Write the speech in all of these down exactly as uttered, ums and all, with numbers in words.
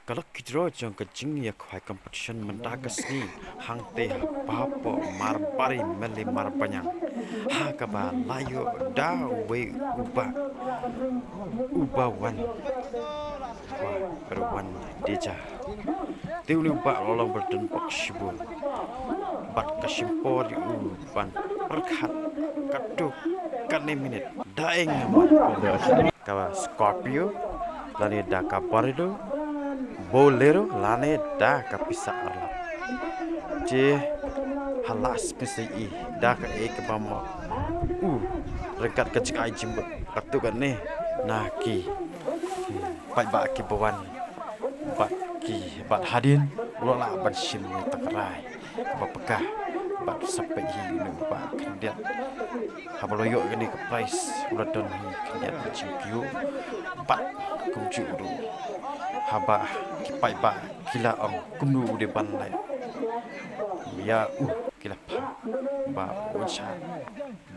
Ka lucky draw jong ka jingïakhwai competition mynta ka sngi hangtei ha Pahapoh Marbari Meli Marbaniang, ha kaba la ïoh da uwei u bah uba wan, uba wan dija. Te une u bah u la long ba don bok shibun bad ka shim por ïa u ban pyrkhat katto katne minit. Da eng namar ka Scorpio lane da ka Bolero, Bolero lane da ka pisa arlap. Te ha last pisa i da kaei kaba ma u ryngkat ka jingai jingmut katto katne na ki paidbah kiba wan bad ki, bad hadien u la lah ban shim ïa ka rai kaba paka bad sa peit hi une u bah khyndiat. Haba la ïoh kane ka prize u la don hi khyndiat ka jingkyrkhu bad kumjuh ruh haba ki paidbah ki la ong kumno u dei ban leh ïa u, ki la phah ba un shad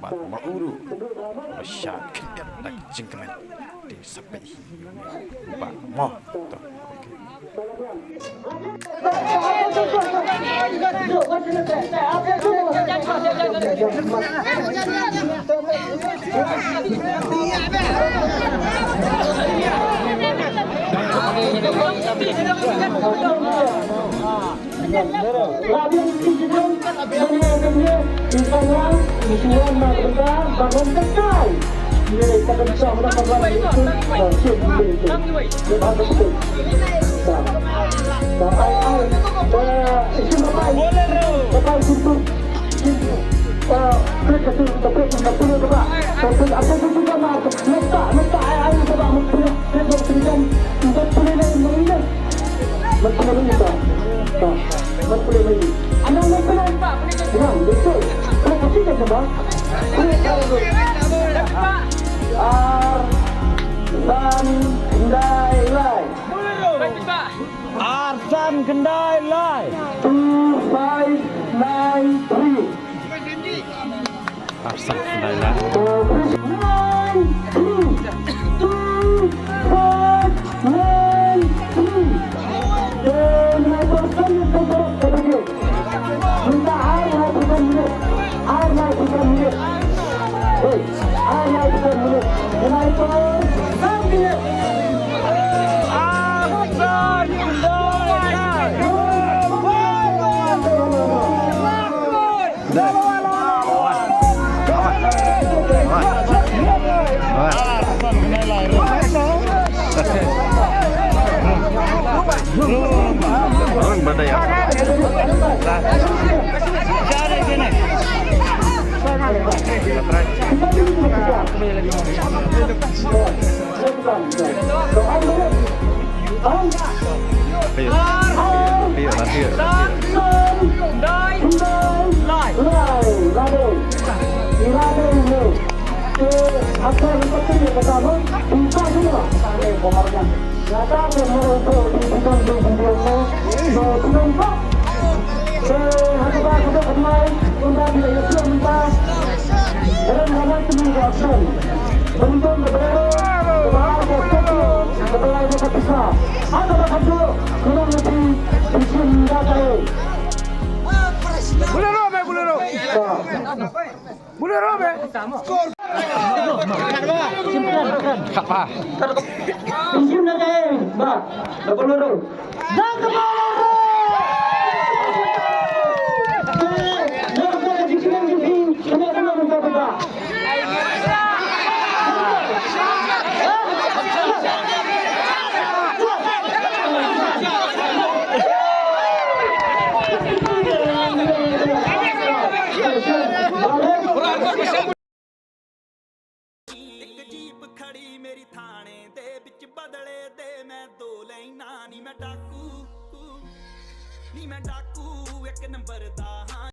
bad ma u ruh u la shad khyndiat da ka jingkmen. Te sa peit hi u bah mo. To. Ar san khyndai lai. Ar san khyndai lai. Two five nine three. Ar san khyndai lai. Nine three. Two five nine three. Te nine percent. Minta ar lai percent minit. Ar lai percent minit. Hei, ar lai percent minit. Nine percent minit. Ar san khyndai lai. Ayo, ayo, nanti, nanti. Bolero, meh, Bolero. Bolero, meh. Khat pa. ਇੱਕ ਜੀਪ ਖੜੀ ਮੇਰੀ ਥਾਣੇ ਦੇ ਵਿੱਚ, ਬਦਲੇ ਦੇ ਮੈਂ ਦੋ ਲਾਈਨਾਂ। ਨੀ ਮੈਂ ਡਾਕੂ, ਨੀ ਮੈਂ ਡਾਕੂ ਇੱਕ ਨੰਬਰ ਦਾ ਹਾਂ।